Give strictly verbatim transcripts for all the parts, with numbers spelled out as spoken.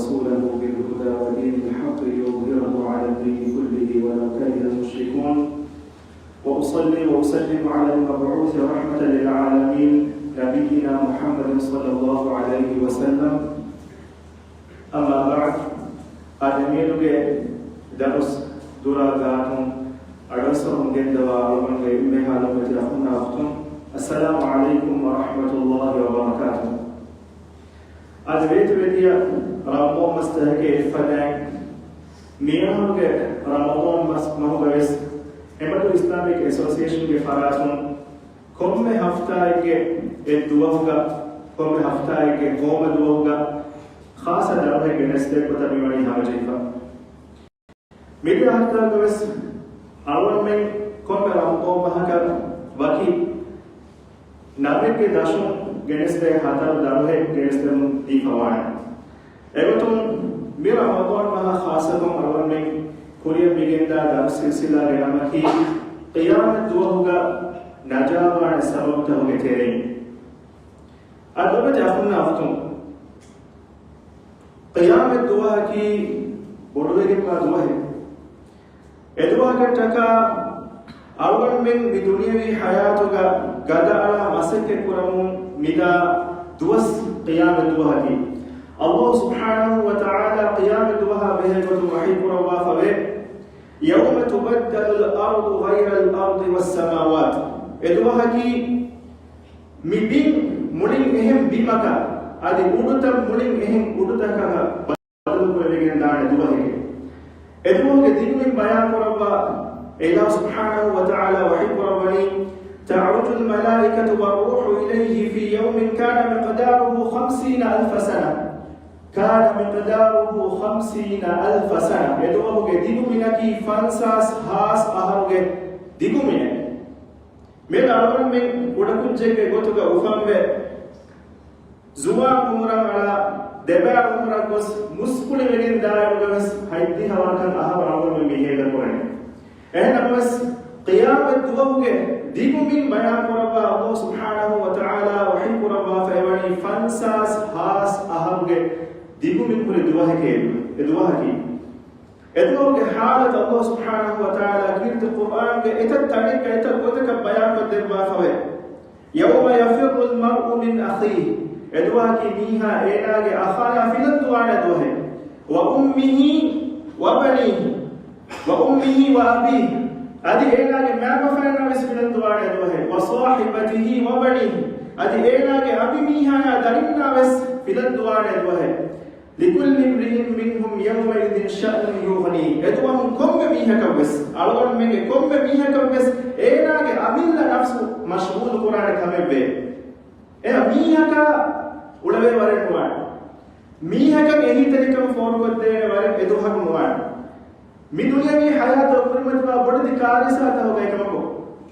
رسوله بالهدى ودين الحق ليظهره على الدين كله ولو كره المشركون. وأصلي وأسلم على المبعوث رحمة للعالمين نبينا محمد صلى الله عليه وسلم. أما بعد، އާދެ، މިއަދުގެ ދަރުސް ދުރާ ގާތުން އަޑުއައްސަވަމުން ގެންދަވާ އަޅުގަނޑުގެ އެންމެހާ ލޮބުވެތި އަޚުންނާ އުޚްތުން، އައްސަލާމު ޢަލައިކުމް ވަރަޙްމަތުﷲި ވަބަރަކާތުހު. އަދި ވޭތުވެދިޔަ ރަމަޟާން މަސްތަކެއް އެއްފަދައިން، މިއަހަރުގެ ރަމަޟާން މަސް މަހުގަވެސް އެމަދު އިސްލާމިކް އެސޯސިއޭޝަންގެ ފަރާތުން ކޮންމެ ހަފްތާއެއްގެ އެއް ދުވަހުގަ، ކޮންމެ ހަފްތާއެއްގެ ހޯމަ ދުވަހުގަ ޚާއްޞަ ދަރުހެއް ގެނެސްދޭ ގޮތަށް މިވަނީ ހަމަޖެހިފަ. މިދިޔަ ހަފްތާގަވެސް އަޅުގަނޑުމެން ކޮންމެ ރަމަޟާން މަހަކަށް ވަކި ނަމެއްގެ ދަށުން ގެނެސްދޭ ހަތަރު ދަރުހެއް ގެނެސްދެމުން ދީފަވާނެ. އެގޮތުން މި ރަމަޟާން މަހަށް ޚާއްޞަކޮށް އަޅުގަނޑުމެން ކުރިއަށް މިގެންދާ ދަރުސް ސިލްސިލާގެ ނަމަކީ ޤިޔާމަތް ދުވަހުގަ ނަޖާވާނެ ސަބަބުތަކުގެ ތެރެއިން. އަދި ލޮބުވެތި އަޚުންނާ އުޚްތުން، ޤިޔާމަތް ދުވަހަކީ ބޮޑުވެގެންވާ ދުވަހެއް. އެދުވަހަކަށްޓަކާ އަޅުގަނޑުމެން މި ދުނިޔަވީ ޙަޔާތުގަ ގަދައަޅާ މަސައްކަތްކުރަމުން މިދާ ދުވަސް ޤިޔާމަތް ދުވަހަކީ. ﷲ ސުބްޙާނަހޫ ވަތަޢާލާ ޤިޔާމަތް ދުވަހާ ބެހޭ ގޮތުން ވަޙީ ކުރައްވާފަވޭ، يَوْمَ تُبَدَّلُ الْأَرْضُ غَيْرَ الْأَرْضِ وَالسَّمَاوَاتُ. އެދުވަހަކީ މި ބިން މުޅިން އެހެން ބިމަކަށް، އަދި އުޑުތައް މުޅިން އެހެން އުޑުތަކަކަށް ބަދަލުކުރެވިގެންދާނެ ދުވަހެކޭ. އެދުވަހުގެ ދިގުމިން ބަޔާންކުރައްވާ އެއިލާހު ސުބްޙާނަހޫ ވަތަޢާލާ ވަޙީކުރައްވަނީ، تَعْرُجُ الْمَلَائِكَةُ وَالرُّوحُ إِلَيْهِ فِي يَوْمٍ كَانَ مِقْدَارُهُ خَمْسِينَ أَلْفَ سَنَةٍ، كَانَ مِقْدَارُهُ خَمْسِينَ أَلْفَ سَنَةٍ. އެދުވަހުގެ ދިގުމިނަކީ ފަންސާސް ހާސް އަހަރުގެ ދިގުމިނެއް. މިއަދު އަޅުގަނޑުމެން ކުޑަކުއްޖެއްގެ ގޮތުގަ އުފަންވެ، ޒުވާން އުމުރަށް އަޅާ، ދެބައި އުމުރަށް ގޮސް މުސްކުޅިވެގެން ދާއިރުގަވެސް ހަތްދިހަ ވަރަކަށް އަހަރު އަޅުގަނޑުމެން މި ހޭދަކުރަނީ. އެހެންނަމަވެސް، ޤިޔާމަތް ދުވަހުގެ ދިގުމިން ބަޔާންކުރައްވާ ﷲ ސުބްޙާނަހޫ ވަތަޢާލާ ވަޙީކުރައްވާފައިވަނީ ފަންސާސް ހާސް އަހަރުގެ ދިގުމިން ހުރި ދުވަހެކޭ އެ ދުވަހަކީ. އެދުވަހުގެ ޙާލަތު ﷲ ސުބްޙާނަހޫ ވަތަޢާލާ ކީރިތި ޤުރްއާންގެ އެތައް ތަނެއްގަ އެތައް ގޮތަކަށް ބަޔާންކޮށްދެއްވާފަވޭ. يَوْمَ يَفِرُّ الْمَرْءُ مِنْ أَخِيهِ. އެދުވަހަކީ މީހާ އޭނާގެ އަޚާޔާ ފިލަން ދުވާނެ ދުވަހެއް. وَأُمِّهِ وَبَنِيهِ، وَأُمِّهِ وَأَبِيهِ. އަދި އޭނާގެ މައިންބަފައިންނާވެސް ފިލަން ދުވާނެ ދުވަހެއް. وَصَاحِبَتِهِ وَبَنِيهِ. އަދި އޭނާގެ އަނބިމީހާޔާ ދަރިންނާވެސް ފިލަން ދުވާނެ ދުވަހެއް. لِكُلِّ امْرِئٍ مِنْهُمْ يَوْمَئِذٍ شَأْنٌ يُغْنِيهِ. އެދުވަހުން ކޮންމެ މީހަކަށްވެސް، އަޅުގަނޑުމެންގެ ކޮންމެ މީހަކަށްވެސް އޭނާގެ އަމިއްލަ ނަފްސު މަޝްޣޫލު ކުރާނެ ކަމެއްވޭ. އެހެން މީހަކާ އުޅެވޭ ވަރެއް ނުވާނެ. މީހަކަށް އެހީތެރިކަން ފޯރުކޮށްދޭނެ ވަރެއް އެދުވަހަކު ނުވާނެ. މި ދުނިޔަވީ ޙަޔާތުގަ ކުރިމަތިވާ ބޮޑެތި ކާރިސާތަކުގައި ކަމަކު،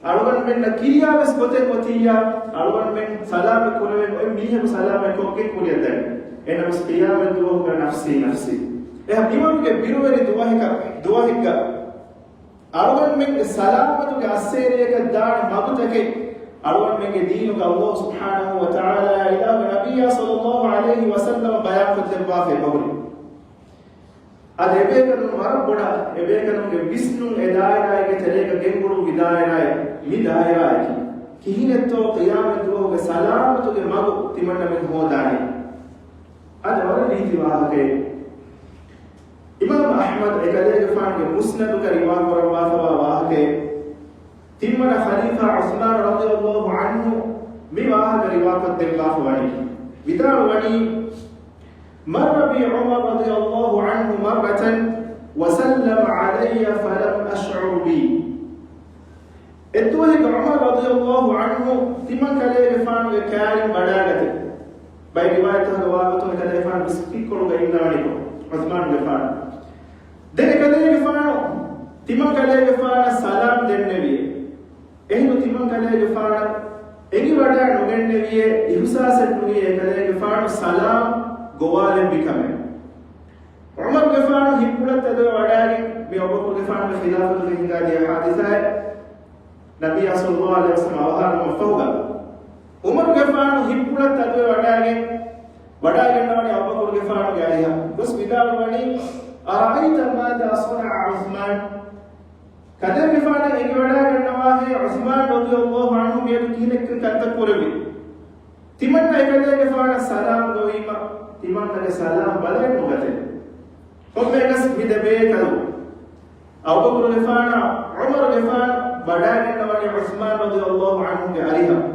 އަޅުގަނޑުމެންނަށް ކިރިޔާވެސް ގޮތެއް އޮތިއްޔާ، އަޅުގަނޑުމެން ސަލާމަތް ކުރެވެން އޮތް މީހަކު ސަލާމަތް ކޮށްގެން ކުރިއަށް ދަނީ. އެހެންނަމަވެސް ޤިޔާމަތް ދުވަހުގަ ނަފްސީ ނަފްސީ. އެހާ މިވަރުގެ ބިރުވެރި ދުވަހަކަށް، ދުވަހެއްގަ އަޅުގަނޑުމެންގެ ސަލާމަތުގެ އައްސޭރިއަކަށް ދާނެ މަގުތަކެއް އަޅުގަނޑުމެންގެ ދީނުގަ ﷲ ސުބްޙާނަހޫ ވަތަޢާލާ އިލާހު ނަބިއްޔާ ޞައްލައްލާހު ޢަލައިހި ވަސައްލަމަ ބަޔާންކޮށްދެއްވާފައި އެބަހުރި. އަދި އެބޭކަލުން ވަރަށް ބޮޑަށް، އެބޭކަލުންގެ ވިސްނުން އެ ދާއިރާއެއްގެ ތެރޭގަ ގެންގުޅުއްވި ދާއިރާއެއް މި ދާއިރާއަކީ. ކިހިނެއްތޯ ޤިޔާމަތް ދުވަހުގެ ސަލާމަތުގެ މަގު ތިމަންނަމެން ހޯދާނީ؟ އަދި ވަރަށް ރީތި ވާހަކައެއް. އިމާމު އަޙްމަދު އެކަލޭގެފާނުގެ މުސްނަދުގަ ރިވާކުރައްވާފަވާ ވާހަކައެއް. ތިންވަނަ ޚަލީފާ ޢުޘްމާނު ރަޟިޔައްލާހު ޢަންހު މި ވާހަކަ ރިވާކޮށްދެއްވާފަ ވަނީ. ވިދާޅުވަނީ، مَرَّ بِي عُمَرُ رَضِيَ اللَّهُ عَنْهُ مَرَّةً وسلم علي فلم أشعر بي. އެއްދުވަހެއްގަ ޢުމަރު ރަޟިޔަﷲ ޢަންހު ތިމަން ކަލޭގެފާނުގެ ކާރިން ވަޑާގަތެ. ބައެއް ރިވާޔަތްތަކުގަ ވާގޮތުން އެކަލޭގެފާނު ބިސްކިތްކޮޅުގަ އިންނަވަނިކޮށް، ޢުޘްމާނުގެފާނު. ދެން އެކަލޭގެފާނު ތިމަން ކަލޭގެފާނަށް ސަލާމް ދެންނެވިއެ. އެހިނދު ތިމަން ކަލޭގެފާނަށް އެނގިވަޑާ ނުގެންނެވިއޭ، އިހުސާސެއް ނުވިއޭ ކަލޭގެފާނު ސަލާމް ގޮވާލެއްވި ކަމެއް. ޢުމަރުގެފާނު ހިތްޕުޅަށް ތެދުވެ ވަޑާގެން މި އަބޫބަކުރުގެފާނުގެ ޚިލާފަތުގަ ހިނގާދިޔަ ޙާދިސާއެއް، ނަބިއްޔާ ޞައްލައްލާހު ޢަލައިހި ވަސައްލަމަ އަވަހާރަވުމަށްފަހުގަ، ޢުމަރުގެފާނު ހިތްޕުޅަށް ތެދުވެ ވަޑާގެން، ވަޑާގަންނަވަނީ އަބޫބަކުރުގެފާނުގެ އަރިހަށް ގޮސް ވިދާޅުވަނީ، أرأيت ماذا صنع عثمان؟ ކަލޭގެފާނަށް އެނގިވަޑާގަންނަވާހޭ، ޢުޘްމާން ރަޟިޔަﷲ ޢަންހު މިއަދު ކިހިނެއްކަން ކަންތައް ކުރެއްވި؟ ތިމަންނަ އެކަލޭގެފާނަށް ސަލާމް ގޮވީމަ، ތިމަންނަގެ ސަލާމް ބަލައެއް ނުގަތެ. ކޮންމެއަކަސް މި ދެބޭކަލު އަބޫބަކުރުގެފާނާ ޢުމަރުގެފާނު ވަޑާގަންނަވަނީ ޢުޘްމާން ރަޟިޔަﷲ ޢަންހުގެ އަރިހަށް.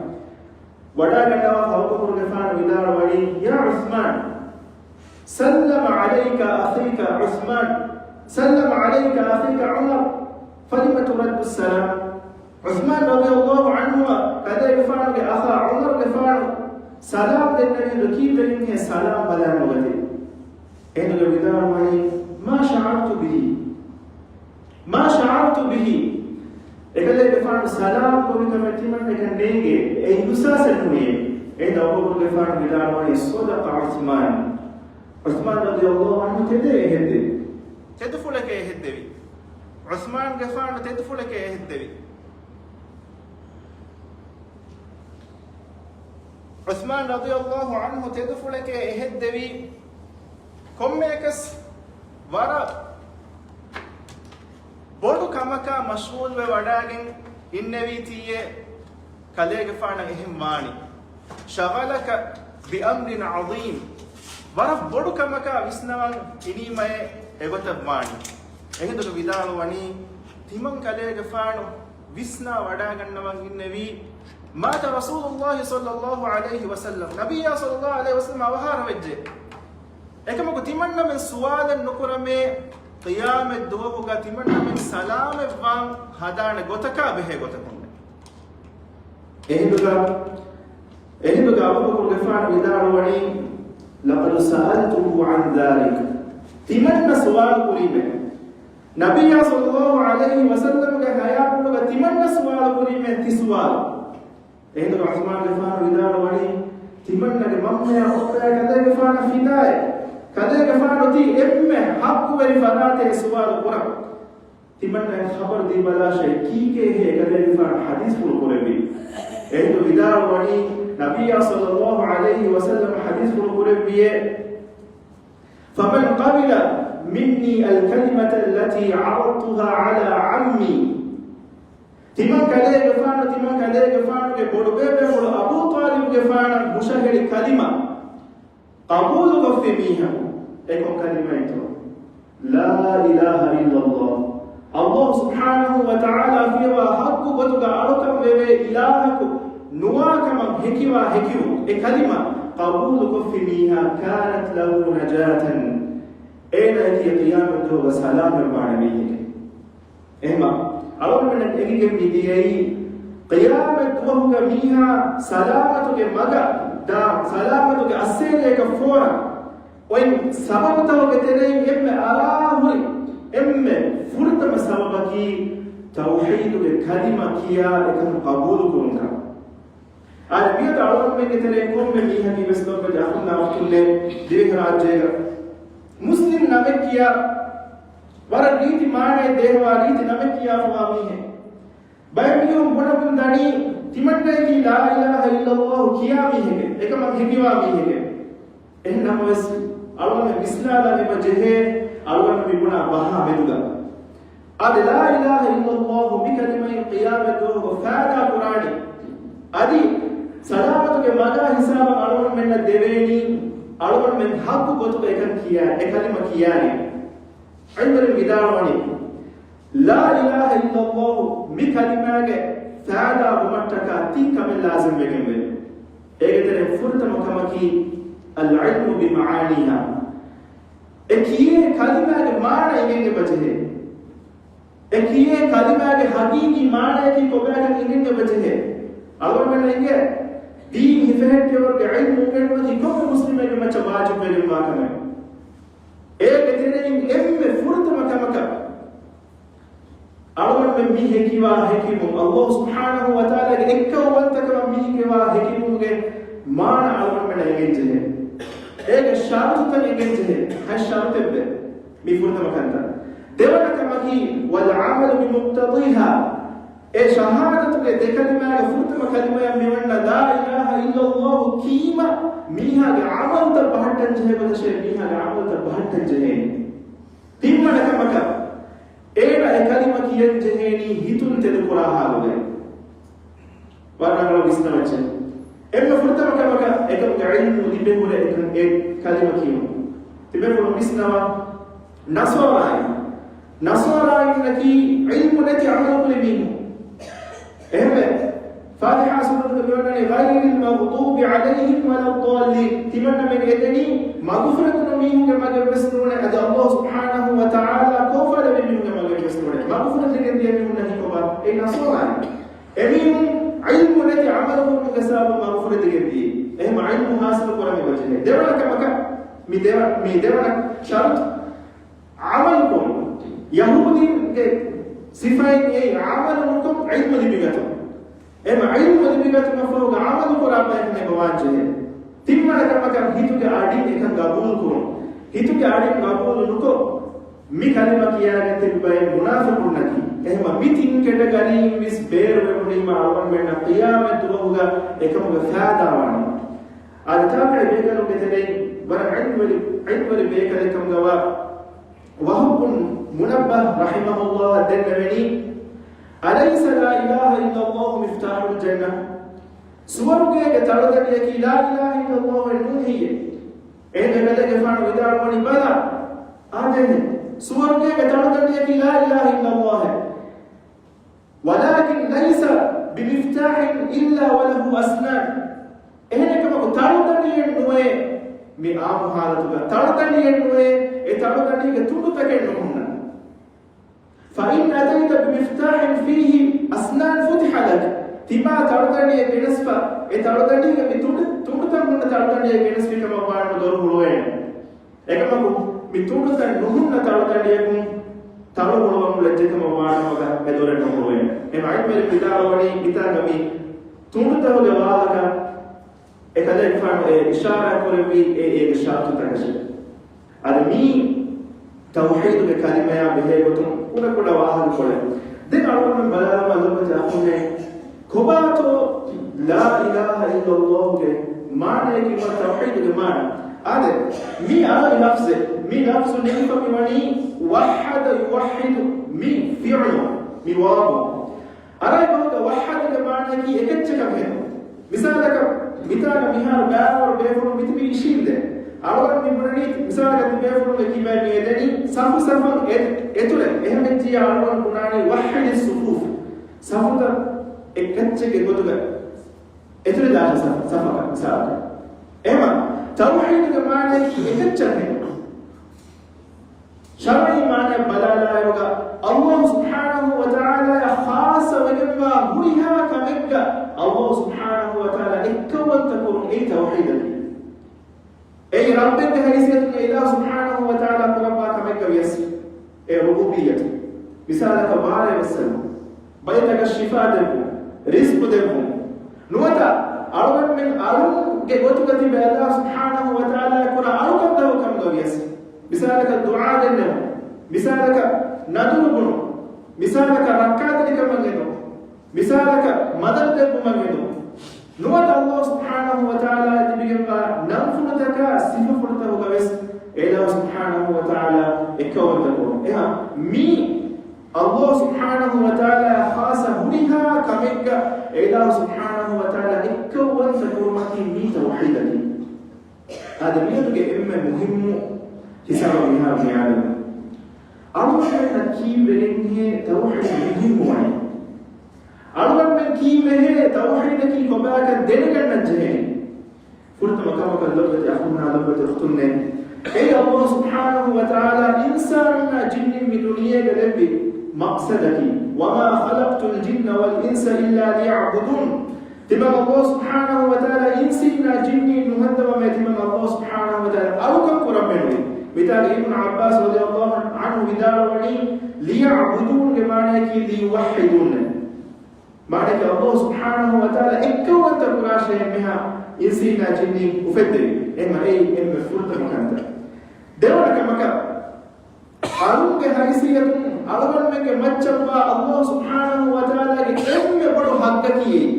ވަޑާގަންނަވާ އަބޫބަކުރުގެފާނު ވިދާޅުވަނީ، يا عثمان، سلم عليك أخيك عثمان، سلم عليك أخيك عمر، فلم ترد السلام؟ ޢުޘްމާން ރަޟިޔަﷲ ޢަންހުއަށް ކަލޭގެފާނުގެ އަޚާ ޢުމަރުގެފާނު ސަލާމް ދެންނެވިއިރު ކީއްވެގެންހޭ ސަލާމް ބަލާން ނުގަތީ؟ އެހިނދުގަ ވިދާޅުވަނީ، ما شعرت به، ما شعرت به. އެކަލޭގެފާނު ސަލާމް ކުރި ކަމެއް ތިމަންނައަކަށް ނޭނގޭ، އެ އިހުސާސެއް ނުވިއޭ. އެހިނދު އަބޫބަކުރުގެފާނު ވިދާޅުވަނީ، صدق عثمان. ޢުޘްމާން ރަޟިޔަﷲ ޢަންހު ތެދޭ އެހެއްދެވި. ތެދުފުޅެކޭ އެހެއްދެވި. ޢުޘްމާންގެފާނު ތެދުފުޅެކޭ އެހެއްދެވި. ޢުޘްމާން ރަޟިޔަﷲ ޢަންހު ތެދުފުޅެކޭ އެހެއްދެވީ. ކޮންމެއަކަސް ވަރަށް ބޮޑު ކަމަކާ މަޝްޣޫލްވެ ވަޑާގެން އިންނެވީތީއޭ ކަލޭގެފާނަށް އެހެން ވާނީ. شغلك بأمر عظيم. ވަރަށް ބޮޑު ކަމަކާ ވިސްނަވަން އިނީމައޭ އެގޮތަށް ވާނީ. އެހިނދުގަ ވިދާޅުވަނީ، ތިމަން ކަލޭގެފާނު ވިސްނާ ވަޑާގަންނަވަން އިންނެވީ، مات رسول الله صلى الله عليه وسلم، ނަބިއްޔާ ޞައްލައްލާހު ޢަލައިހި ވަސައްލަމަ އަވަހާރަވެއްޖެ. އެކަމަކު ތިމަންނަމެން ސުވާލެއް ނުކުރަމޭ، ޤިޔާމަތް ދުވަހުގަ ތިމަންނަމެން ސަލާމަތްވާން ހަދާނެ ގޮތަކާ ބެހޭ ގޮތަކުންނެއް. އެހިނދުގަ، އެހިނދުގަ އަބޫބަކުރުގެފާނު ވިދާޅުވަނީ، لقد سألته عن ذلك. ތިމަންނަ ސުވާލު ކުރީމޭ. ނަބިއްޔާ ޞައްލައްލާހު ޢަލައިހި ވަސައްލަމްގެ ޙަޔާތްޕުޅުގަ ތިމަންނަ ސުވާލު ކުރީމޭ ތި ސުވާލު. އެހިނދުގަ ޢުޘްމާންގެފާނު ވިދާޅުވަނީ، ތިމަންނަގެ މަންމަޔާ އުއްމަޔާ ކަލޭގެފާނަށް ފިދާއޭ. ކަލޭގެފާނު ތީ އެންމެ ޙައްޤުވެރި ފަރާތެއް ސުވާލު ކުރަން. ތިމަންނައަށް ޚަބަރު ދީބަލާށޭ، ކީކޭހޭ ކަލޭގެފާނު ޙަދީޘްފުޅު ކުރެއްވީ؟ އެހިނދު ވިދާޅުވަނީ، ނަބިއްޔާ ޞައްލައްލާހު ޢަލައިހި ވަސައްލަމަ ޙަދީޘްފުޅު ކުރެއްވިއޭ، فمن قبل مني الكلمة التي عرضتها على عمي. ތިމަން ކަލޭގެފާނު، ތިމަން ކަލޭގެފާނުގެ ބޮޑުބޭބޭފުޅު އަބޫ ޠާލިބުގެފާނަށް ހުށަހެޅި ކަލިމަ ޤަބޫލުކޮށްފި މީހަކު އެ ކޮން ކަލިމައެއްތޯ؟ لا إله إلا الله. ﷲ ސުބްޙާނަހޫ ވަތަޢާލާ ފިޔަވާ ޙައްޤު ގޮތުގަ އަޅުކަން ވެވޭ އިލާހަކު ނުވާ ކަމަށް ހެކިވާ ހެކިވުން އެ ކަލިމަ ޤަބޫލުކޮށްފި މީހާ، كانت له نجاة. އޭނާއަކީ ޤިޔާމަތްދުވަހުގަ ސަލާމަތްވާނެ މީހެކޭ. އެހެމަ، އަޅުގަނޑުމެންނަށް އެނގިގެން މިދިޔައީ، ޤިޔާމަތް ދުވަހުގަ މީހާ ސަލާމަތުގެ މަގަށް ދާ، ސަލާމަތުގެ އައްސޭރިއަކަށް ފޯރާ، އޮތް ސަބަބުތަކުގެ ތެރެއިން އެންމެ އަރާހުރި، އެންމެ ފުރަތަމަ ސަބަބަކީ، ތައުޙީދުގެ ކަލިމަ ކިޔާ އެކަން ޤަބޫލުކުރުންކަން. އާދެ، މިއަދު އަޅުގަނޑުމެންގެ ތެރެއިން ކޮންމެ މީހަކީ ވެސް ލޮބުވެތި އަޚުންނާ އުޚްތުންނޭ، ދިވެހިރާއްޖޭގަ މުސްލިމް ނަމެއް ކިޔާ، ވަރަށް ރީތި މާނައެއް ދޭހަވާ ރީތި ނަމެއް ކިޔާފަވާ މީހެއް. ބައެއް މީހުން ބުނަމުން ދަނީ، ތިމަންނައަކީ لا إله إلا الله ކިޔާ މީހެކޭ، އެކަމަށް ހެކިވާ މީހެކޭ. އެހެން ނަމަވެސް، އަޅުގަނޑު ވިސްނާލަން އެބަ ޖެހޭ، އަޅުގަނޑު މި ބުނާ ބަހާ މެދުގަ. އަދި لا إله إلا الله މި ކަލިމައިން ޤިޔާމަތް ދުވަހުގަ ފާއިދާ ކުރާނީ. އަދި ސަލާމަތުގެ މަގާ ހިސާބަށް އަޅުގަނޑުމެންނަށް ދެވޭނީ، އަޅުގަނޑުމެން ޙައްޤު ގޮތުގަ އެކަން ކިޔާ، އެ ކަލިމަ ކިޔާނީ. ޢިލްމުވެރިން ވިދާޅުވަނީ، لا إله إلا الله މި ކަލިމާގެ ފާއިދާ ވުމަށްޓަކާ ތިން ކަމެއް ލާޒިމް ވެގެންވޭ. އޭގެ ތެރެއިން ފުރަތަމަ ކަމަކީ، العلم بمعانيها. އެ ކިޔޭ ކަލިމާގެ މާނަ އިނގެން އެބަޖެހޭ. އެ ކިޔޭ ކަލިމާގެ ހަގީގީ މާނަޔަކީ ކޮބާކަން އިނގެން އެބަޖެހޭ. އަޅުގަނޑުމެންނަށް އިނގޭ ދީން ހިފެހެއްޓޭވަރުގެ ޢިލްމު އުނގެނުމަކީ ކޮންމެ މުސްލިމެއްގެ މައްޗަށް ވާޖިބުވެގެންވާ ކަމެއް. އޭގެ ތެރެއިން އެންމެ ފުރަތަމަ ކަމަކަށް އަޅުގަނޑުމެން މި ހެކިވާ ހެކިވުން، ﷲ ސުބްޙާނަހޫ ވަތަޢާލާގެ އެއްކައުވަންތަކަމަށް މި ހެކިވާ ހެކިވުމުގެ މާނަ އަޅުގަނޑުމެންނަށް އެނގެންޖެހޭ. އޭގެ ޝަރުޠުތައް އެނގެންޖެހޭ. ހަތް ޝަރުޠެއްވޭ މި ފުރަތަމަ ކަންތައް. ދެވަނަ ކަމަކީ، والعمل بمقتضاها. އެ ޝަހާދަތުގެ ދެ ކަލިމާގެ ފުރަތަމަ ކަލިމަޔަށް މިވަންނަ لا إله إلا الله ކީމަ މީހާގެ ޢަމަލުތައް ބަހައްޓަންޖެހޭ ގޮތަށޭ، މީހާގެ ޢަމަލުތައް ބަހައްޓަންޖެހޭނީ. ތިންވަނަ ކަމަކަށް، އޭނަ އެ ކަލިމަ ކިޔަން ޖެހޭނީ ހިތުން ތެދުކުރާ ޙާލުގައި. ވަރަށް ރަނގަޅަށް ވިސްނަވައްޗޭ. އެންމެ ފުރަތަމަ ކަމަކަށް އެކަމުގެ ޢިލްމު ލިބެހުރެ އެކަން އެ ކަލިމަ ކިޔުން. ތިބޭފުޅުން ވިސްނަވާ، ނަޞާރާއިން، ނަޞާރާއިންނަކީ ޢިލްމު ނެތި ޢަމަލު ކުރި މީހުން. އެހެންވެ، ފާތިޙާ ސޫރަތުގަ މިވަންނަނީ، غير المغضوب عليهم ولا الضالين. ތިމަންނަމެން އެދެނީ މަގުފުރެދުނު މީހުންގެ މަގެއްވެސް ނޫނޭ، އަދި ﷲ ސުބްޙާނަހޫ ވަތަޢާލާ ކޯފާލެއްވި މީހުންގެ މަގެއްވެސް ނޫނޭ. މަގުފުރެދިގެން ދިޔަ މީހުންނަކީ ކޮބާ؟ އެއީ ނަޞާރާއިން. އެމީހުން ޢިލްމު ނެތި ޢަމަލު ކުރުމުގެ ސަބަބުން މަގުފުރެދިގެން ދިޔައީ. އެހެން ޢިލްމު ޙާޞިލު ކުރަން އެބަޖެހޭ. ދެވަނަ ކަމަކަށް، މި ދެވަ-، މި ދެވަނަ ޝަރުޠު، ޢަމަލު ކުރުން. ޔަހޫދީންގެ ސިފައިން އެއީ ޢަމަލު ނުކޮށް ޢިލްމު ލިބިގަތުން. އެހެން ޢިލްމު ލިބިގަތުމަށްފަހުގަ ޢަމަލު ކުރާ ބަޔަކަށް އެބަ ވާންޖެހޭ. ތިންވަނަ ކަމަކަށް ހިތުގެ އަޑިން އެކަން ގަބޫލު ކުރުން. ހިތުގެ އަޑިން ގަބޫލު ނުކޮށް، މި ކަލިމަ ކިޔާގެން ތިބި ބައެއް މުނާފިޤުންނަކީ. އެހެންވީމަ މި ތިން ކެޓަގަރީން ވެސް ބޭރުވެވުނީމަ އަޅުގަނޑުމެންނަށް ޤިޔާމަތް ދުވަހުގަ އެކަމުގެ ފައިދާ ވާނެ. އާދެ، ތާބިޢީ ބޭކަލުންގެ ތެރެއިން ވަރަށް ޢިލްމުވެރި، ޢިލްމުވެރި ބޭކަލެއް ކަމުގަވާ ވަހުބު ބުން މުނައްބަހް ރަޙިމަހުﷲ ދެންނެވެނީ، أليس لا إله إلا الله مفتاح الجنة؟ ސުވަރުގޭގެ ތަޅުދަނޑިއަކީ لا إله إلا الله ނޫން ހެއްޔޭ؟ އެހެންވެ ބަލައިގެންފާނު ވިދާޅުވަނީ، ބަލާ. އާދެ، ސުވަރުގޭގެ ތަޅުދަނޑިއަކީ لا إله إلا الله. ولكن ليس بمفتاح إلا وله أسنان. އެހެނެކަމަކު ތަޅުދަނޑިއެއް ނުވޭ، މި އާއްމު ޙާލަތުގަ ތަޅުދަނޑިއެއް ނުވޭ، އެ ތަޅުދަނޑީގެ ތުނޑުތަކެއް ނުހުންނަ. فإن أتيت بمفتاح فيه أسنان فتح لك. ތިމާ ތަޅުދަނޑިއެއް ގެނެސްފަ، އެ ތަޅުދަނޑީގެ މި ތުނޑު، ތުނޑުތައް ހުންނަ ތަޅުދަނޑިއެއް ގެނެސްފި ކަމަށް ވާނު ދޮރު ހުޅުވޭނެ. އެކަމަކު، މި ތުނޑުތައް ނުހުންނަ ތަޅުދަނޑިއަކުން ތަޅު ހުޅުވަން އުޅެއްޖެ ކަމަށް ވާނަމަ އެ ދޮރެއް ނުހުޅުވޭނެ. އެ ޢިލްމުވެރިން ވިދާޅުވަނީ މިތާގަ މި ތުނޑުތަކުގެ ވާހަކަ އެކަލޭގެފާނު އެ އިޝާރާތް ކުރެއްވީ އެ އޭގެ ޝަރުޠުތަކަށެވެ. އަދި މީ ތައުޙީދުގެ ކަލިމަޔާ ބެހޭ ގޮތުން ކުޑަކުޑަ ވާހަކަކޮޅެއް. ދެން އަޅުގަނޑުމެން ބަލާލަމާ ލޮބުވެތި އަޚުންނޭ، ކޮބާތޯ ލާ އިލާހަ އިއްލައްލާހުގެ މާނަޔަކީ ތައުޙީދުގެ މާނަ. އާދެ، މީ ޢަރަބި ލަފްޒެއް. މި ލަފްޒު ނެގިފަ މިވަނީ ވައްޙަދަ ޔުވައްޙިދު. މި ފިޢުލު، މި ވައު. ޢަރަބި ބަހުގަ ވައްޙަދުގެ މާނަޔަކީ އެކައްޗަކަށް ހެދުން. މިސާލަކަށް، މިތާނަ މިހާރު ބައިވަރު ބޭފުޅުން މިތިބީ އިށީނދެ. އަޅުގަނޑު މި ބުނަނީ، މިސާލަކަށް ތިބޭފުޅުންގެ ކިބައިން މި އެދެނީ ސަފު ސަފަށް އެ-، އެތުރެ. އެހެންވެއްޖިއްޔާ އަޅުގަނޑު ބުނާނީ ވައްޙިދިއް ޞުފޫފް. ސަފުތައް އެއްކައްޗެއްގެ ގޮތުގަ އެތުރެދާށޭ ސަފު، ސަފަކަށް މިސާލަކަށް. އެހެންވީމަ ތައުޙީދުގެ މާނަޔަކީ އެކައްޗަށް ހެދުން. ޝަރުޢީ މާނައަށް ބަލާލާއިރުގަ، ﷲ ސުބްޙާނަހޫ ވަތަޢާލާއަށް ޚާއްޞަވެގެންވާ ހުރިހާ ކަމެއްގަ ﷲ ސުބްޙާނަހޫ ވަތަޢާލާ އެއްކައުވަންތަ ކުރުން އެއީ ތައުޙީދަކީ. އެއީ ރައްބެއްގެ ހައިސިއްޔަތުން އެ އިލާހު ސުބްޙާނަހޫ ވަތަޢާލާ ކުރައްވާ ކަމެއްގަ ވިޔަސް އެ ރުބޫބިއްޔަތު. މިސާލަކަށް ބާރައެއް ވެއްސަން. ބައިތަކަށް ޝިފާ ދެއްވުން، ރިޒްޤު ދެއްވުން. ނުވަތަ އަޅުގަނޑުމެން އަޅުގެ ގޮތުގަ ތިބި ﷲ ސުބްޙާނަހޫ ވަތަޢާލާ ކުރާ އަޅުކަންތަކުގެ ކަމުގަ ވިޔަސް، މިސާލަކަށް ދުޢާ ދެންނެވުން، މިސާލަކަށް ނަދުރު ބުނުން، މިސާލަކަށް ރައްކާތެރިކަމަށް އެދުން، މިސާލަކަށް މަދަދު ދެއްވުމަށް އެދުން. ނުވަތަ ﷲ ސުބްޙާނަހޫ ވަތަޢާލާ ތިބިގެންވާ ނަންފުޅުތަކާ ސިފަފުޅުތަކުގަ ވެސް އެ ﷲ ސުބްޙާނަހޫ ވަތަޢާލާ އެއްކައުވަންތަ ކުރުން. އެހާ މީ ﷲ ސުބްޙާނަހޫ ވަތަޢާލާ ޚާއްޞަ ހުރިހާ ކަމެއްގަ އެ ﷲ ސުބްޙާނަހޫ ވަތަޢާލާ އެއްކައުވަންތަ ކުރުމަކީ މީ ތައުޙީދަކީ. އާދެ، މިއަދުގެ އެންމެ މުހިއްމު ހިސާބަށް މިހާރު މިއައިމަ. އަޅުގަނޑުމެންނަށް ކީއްވެގެންހޭ ތައުޙީދު މުހިއްމުވަނީ؟ އަޅުގަނޑުމެން ކީއްވެހޭ ތައުޙީދަކީ ކޮބާކަން ދެނެގަންނަން ޖެހޭނީ؟ ފުރަތަމަ ކަމަކަށް ލޮބުވެތި އަޚުންނާ ލޮބުވެތި އުޚްތުންނޭ، އެއީ ﷲ ސުބްޙާނަހޫ ވަތަޢާލާ އިންސާނުންނާ ޖިންނިން މި ދުނިޔޭގަ ދެއްވި މަޤްޞަދަކީ، وما خلقت الجن والإنس إلا ليعبدون. ތިމަން ﷲ ސުބްޙާނަހޫ ވަތަޢާލާ އިންސީންނާ ޖިންނީން ނުހަނދަވަމޭ ތިމަން ﷲ ސުބްޙާނަހޫ ވަތަޢާލާ އަޅުކަން ކުރަން ބޭނުމޭ. މިތާގަ އިބްނު ޢައްބާސް ރަޟިޔަﷲ ޢަންހު ވިދާޅުވަނީ، ލިޔަޢުބުދޫންގެ މާނަޔަކީ ލިޔުވައްޙިދޫން. މާނައަކީ ﷲ ސުބްޙާނަހޫ ވަތަޢާލާ އެއްކައުވަންތަ ކުރާށޭ އެންމެހާ އިންސީންނާ ޖިންނީން އުފެއްދެވި. އެހެންވީމަ އެއީ އެންމެ ފުރަތަމަ ކަންތައް. ދެވަނަ ކަމަކަށް، އަޅުންގެ ހައިސިއްޔަތުން އަޅުގަނޑުމެންގެ މައްޗަށްވާ ﷲ ސުބްޙާނަހޫ ވަތަޢާލާގެ އެންމެ ބޮޑު ޙައްޤަކީ އެއީ.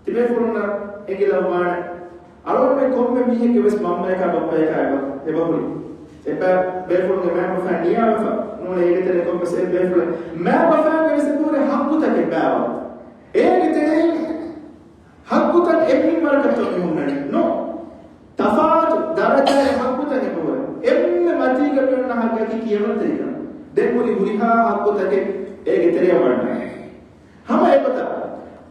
ތިބޭފުޅުންނަށް އެނގިލައްވާނެ، އަޅުގަނޑުމެން ކޮންމެ މީހެއްގެ ވެސް މަންމަޔަކާ ބައްޕަޔަކާ އެބަ، އެބަހުރި. އެބަ ބޭފުޅުންގެ މައިންބަފައިން ނިޔާވެފަ ނޫނޭ އޭގެ ތެރޭ ކޮންމެސް އެއް ބޭފުޅެއް މައިންބަފައިންގެ ވެސް އެބަހުރި ޙައްޤުތަކެއް ބާވަ. އޭގެ ތެރެއިން ޙައްޤުތައް އެއްމިންވަރަކަށްތޯ މި ހުންނަނީ؟ ނޯ. ތަފާތު ދަރަޖާގެ ޙައްޤުތައް އެބަހުރި. އެންމެ މަތީގަ މިއޮންނަ ޙައްޤަކީ ކިޔަމަންތެރިކަން. ދެން ހުރި ހުރިހާ ޙައްޤުތަކެއް އޭގެ ތެރެއަށް ވަންނާނެ. ހަމަ އެގޮތަށް،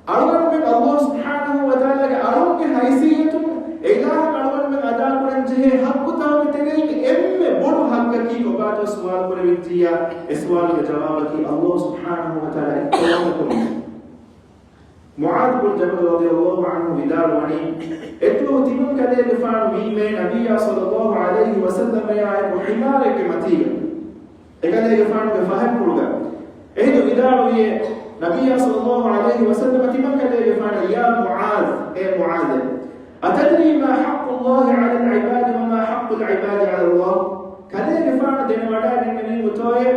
އަޅުގަނޑުމެން ﷲ ސުބްޙާނަހޫ ވަތަޢާލާގެ އަޅުންގެ ހައިސިއްޔަތުން އެއިލާހަށް އަޅުގަނޑުމެން އަދާކުރަން ޖެހޭ ޙައްޤުތަކުގެ ތެރެއިން އެންމެ ބޮޑު ޙައްޤަކީ ކޮބާތޯ ސުވާލު ކުރެވިއްޖިއްޔާ، އެ ސުވާލުގެ ޖަވާބަކީ ﷲ ސުބްޙާނަހޫ ވަތަޢާލާ އެއްކައުވަންތަ ކުރުމޭ. މުޢާޛު ބުން ޖަބަލު ރަޟިޔަﷲ ޢަންހު ވިދާޅުވަނީ، އެއްދުވަހު ތިމަން ކަލޭގެފާނު ވީމޭ ނަބިއްޔާ ޞައްލަﷲ ޢަލައިހި ވަސައްލަމަޔާއެކު ޙިމާރެއްގެ މަތީގަ. އެކަލޭގެފާނުގެ ފަހަތްޕުޅުގަ. އެހިނދު ވިދާޅުވިއޭ، ނަބިއްޔާ ޞައްލަﷲ ޢަލައިހި ވަސައްލަމަ ތިމަން ކަލޭގެފާނަށް، يا معاذ، އޭ މުޢާޛޭ، أتدري ما حق الله على العباد وما حق العباد على الله؟ ކަލޭގެފާނު ދެނެވަޑައިގަންނަވީމުތޯއޭ،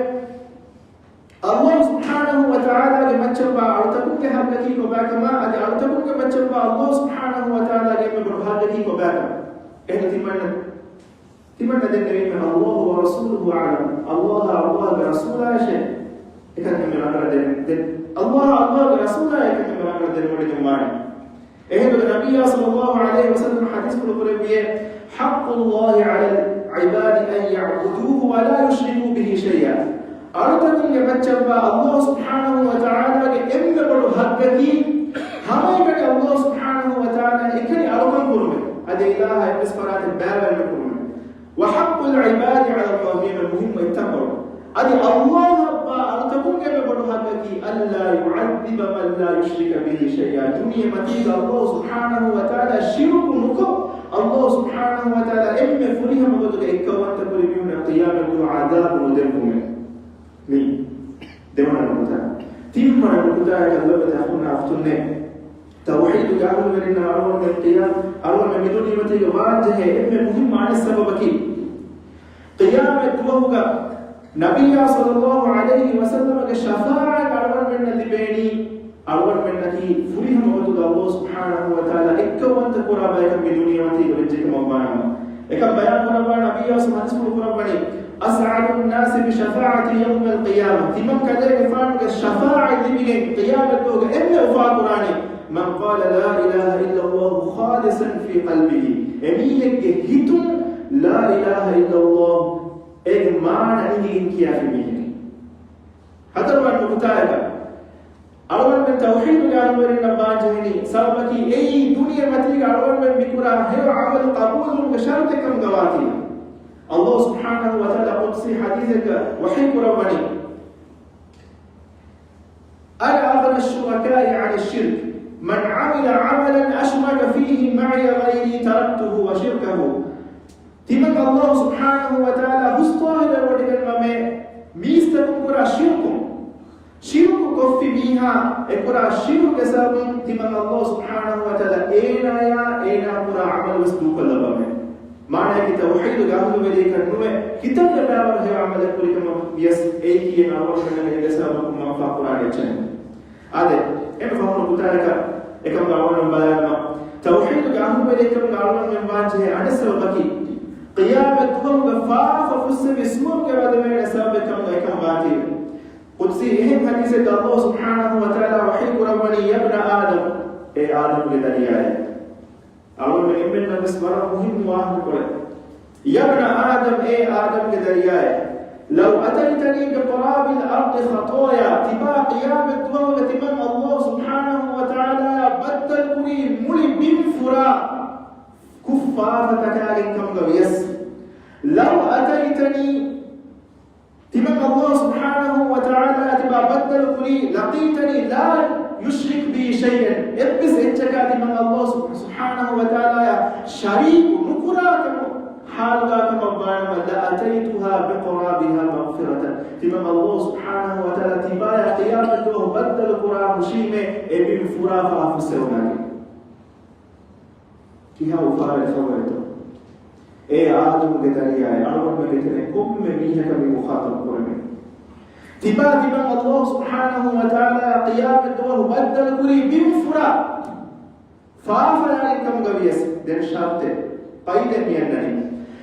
ﷲ ސުބްޙާނަހޫ ވަތަޢާލާގެ މައްޗަށްވާ އަޅުތަކުންގެ ޙައްޤަކީ ކޮބާކަމާ، އަދި އަޅުތަކުންގެ މައްޗަށްވާ ﷲ ސުބްޙާނަހޫ ވަތަޢާލާގެ އެންމެ ބޮޑު ޙައްޤަކީ ކޮބާކަމާ. އެހިނދު ތިމަންނަ، ތިމަންނަ ދެންނެވީމެ، الله ورسوله أعلم، ﷲ އާ ﷲގެ ރަސޫލާއަށޭ އެކަން އެންމެ ރަނގަޅަށް ދެނެ، ދެ، ﷲ އާ ﷲގެ ރަސޫލާއޭ އެކަން އެންމެ ރަނގަޅަށް ދެނެވޮޑިގެންވާނެ. އެހިނދުގެ ނަބިއްޔާ ޞައްލަﷲ ޢަލައިހި ވަސައްލަމަ ޙަދީޘްފުޅު ކުރެއްވިއޭ، حق الله على العباد أن يعبدوه ولا يشركوا به شيئا. އަޅުތަކުންގެ މައްޗަށްވާ ﷲ ސުބްޙާނަހޫ ވަތަޢާލާގެ އެންމެ ބޮޑު ޙައްޤަކީ، ހަމައެކަނި ﷲ ސުބްޙާނަހޫ ވަތަޢާލާ އެކަނި އަޅުކަން ކުރުމެއް، އަދި އިލާހާ އެއްވެސް ފަރާތެއް ބައިވެރި ނުކުރުމެއް. وحق العباد على الله، މިއީ މުހިންމު އެއްތަންކޮޅު. އަދި ﷲ އަށްވާ އަޅުތަކުންގެ އެންމެ ބޮޑު ޙައްޤަކީ، ألا يعذب من لا يشرك به شيئا، ދުނިޔެ މަތީގަ ﷲ ސުބްޙާނަހޫ ވަތަޢާލާ ޝިރުކު ނުކޮށް، ﷲ ސުބްޙާނަހޫ ވަތަޢާލާ އެންމެ ފުރިހަމަ ގޮތުގަ އެއްކައުވަންތަ ކުރި މީހުންނަށް ޤިޔާމަތްދުވަހު ޢަޛާބު ނުދެއްވުމެއް. މި ދެވަނަ ނުކުތާ. ތިންވަނަ ނުކުތާއަކަށް ލޮބުވެތި އަޚުންނާ އުޚްތުންނޭ، ތައުޙީދުގެ އަހުލުވެރިންނަށް އަޅުގަނޑުމެން ޤިޔާ، އަޅުގަނޑުމެން މި ދުނިޔެމަތީގަ ވާންޖެހޭ އެންމެ މުހިންމު އަނެއް ސަބަބަކީ، ޤިޔާމަތް ދުވަހުގަ ނަބިއްޔާ ޞައްލަﷲ ޢަލައިހި ވަސައްލަމަގެ ޝަފާޢަތް އަޅުގަނޑުމެންނަށް ލިބޭނީ، އަޅުގަނޑުމެންނަކީ ފުރިހަމަ ގޮތުގަ ﷲ ސުބްޙާނަހޫ ވަތަޢާލާ އެއްކައުވަންތަ ކުރާ ބަޔަކަށް މި ދުނިޔެމަތީގަ ވެއްޖެކަމަށްވާނަމަ. އެކަން ބަޔާން ކުރައްވާ ނަބިއްޔާ ޙަދީޘްފުޅު ކުރައްވަނީ، أسعد الناس بشفاعتي يوم القيامة، ތިމަން ކަލޭގެފާނުގެ ޝަފާޢަތް ލިބިގެން ޤިޔާމަތްދުވަހުގަ އެންމެ އުފާކުރާނީ، من قال لا إله إلا الله خالصا في قلبه، އެމީހެއްގެ ހިތުން لا إله إلا الله އޭގެ މާނަ އެނގިގެން ކިޔާފި މީހެއް. ހަތަރުވަނަ ނުކުތާއަކަށް، އަޅުގަނޑުމެން ތައުޙީދުގެ އަހުލުވެރިންނަށް ވާންޖެހެނީ ސަބަބަކީ އެއީ ދުނިޔެމަތީގަ އަޅުގަނޑުމެން މިކުރާ ހެޔޮ ޢަމަލު ޤަބޫލުވުމުގެ ޝަރުޠެއްކަމުގަ ވާތީ. ﷲ ސުބްޙާނަހޫ ވަތަޢާލާ ޤުދުސީ ޙަދީޘެއްގަ ވަޙީ ކުރައްވަނީ، أنا أغنى الشركاء عن الشرك، من عمل عملا أشرك فيه معي غيري تركته وشركه. ތިމަން ﷲ ސުބްޙާނަހޫ ވަތަޢާލާ ހުސް ޠާހިރުވެވޮޑިގަންނަވަމޭ، މީސްތަކުން ކުރާ ޝިރުކު، ޝިރުކު ކޮށްފި މީހާ އެކުރާ ޝިރުކުގެ ސަބަބުން ތިމަން ﷲ ސުބްޙާނަހޫ ވަތަޢާލާ އޭނާޔާ އޭނާ ކުރާ ޢަމަލު ވެސް ދޫކޮށްލައްވަމޭ. މާނައަކީ ތައުޙީދުގެ އަހުލުވެރިޔަކަށް ނުވެ، ކިތައްމެ ބައިވަރު ހެޔޮ ޢަމަލެއް ކުރިކަމަށް ވިޔަސް އެއީ ކިޔޭ އަޅުގަނޑުމެންނަށް އޭގެ ސަބަބުން މަންފާ ކުރާނެ އެއްޗެއް ނޫން. އާދެ، އެންމެ ފަހުން ނުކުތާއަކަށް އެކަމުގަ އަޅުގަނޑުމެން ބަލާލަމާ، ތައުޙީދުގެ އަހުލުވެރިކަމުގަ އަޅުގަނޑުމެން ވާންޖެހޭ އަނެއް ސަބަބަކީ، ޤިޔާމަތް ދުވަހުގަ ފާފަ ފުއްސެވި ސުވަރުގެ ވަދެވޭނެ ސަބަބެއް ކަމުގަ އެކަން ވާތީވެ. ޤުދުސީ އެހެން ޙަދީޘެއްގަ ﷲ ސުބްޙާނަހޫ ވަތަޢާލާ ވަޙީ ކުރައްވަނީ، يا ابن آدم، އޭ އާދަމްގެ ދަރިޔާއޭ. އަޅުގަނޑު އެންމެންނަށް ވެސް ވަރަށް މުހިންމު ވާހަކަކޮޅެއް. يا ابن آدم، އޭ އާދަމްގެ ދަރިޔާއޭ، لو أتيتني بقراب الأرض خطايا، ތިބާ ޤިޔާމަތް ދުވަހުގަ ތިމަން ﷲ ސުބްޙާނަހޫ ވަތަޢާލާއާ ބައްދަލުކުރީ މުޅި ބިން ފުރާ ކުށް ފާފަތަކާގެން ކަމުގަ ވިޔަސް، لو أتيتني، ތިމަން ﷲ ސުބްޙާނަހޫ ވަތަޢާލާ ތިބާ ބައްދަލު ކުރީ، لقيتني لا يشرك بي شيئا، އެއްވެސް އެއްޗަކާ ތިމަން ﷲ ސުބް-، ސުބްޙާނަހޫ ވަތަޢާލާޔާ ޝަރީކު ނުކުރާ ކަމު ޙާލުގާ ކަމަށް ވާނަމަ، لأتيتها بقرابها مغفرة، ތިމަން ﷲ ސުބްޙާނަހޫ ވަތަޢާލާ ތިބާޔާ ޤިޔާމަތް ދުވަހު ބައްދަލު ކުރާ ހުށީމޭ އެ ބިން ފުރާ ފާފަ ފުއްސެވުމާގެން. ކިހާ އުފާވެރި ޚަބަރެއްތޯ؟ އޭ އާދަމުގެ ދަރިޔާއޭ، އަޅުގަނޑުމެންގެ ތެރެއިން ކޮންމެ މީހަކަށް މި މުޚާޠަބު ކުރަމޭ. ތިބާ ތިމަން ﷲ ސުބްޙާނަހޫ ވަތަޢާލާ ޤިޔާމަތް ދުވަހު ބައްދަލު ކުރީ ބިން ފުރާ ފާފަޔާގެން ކަމުގަ ވިޔަސް ދެން ޝަރުޠެއް ޤައިދެއް މި އަންނަނީ.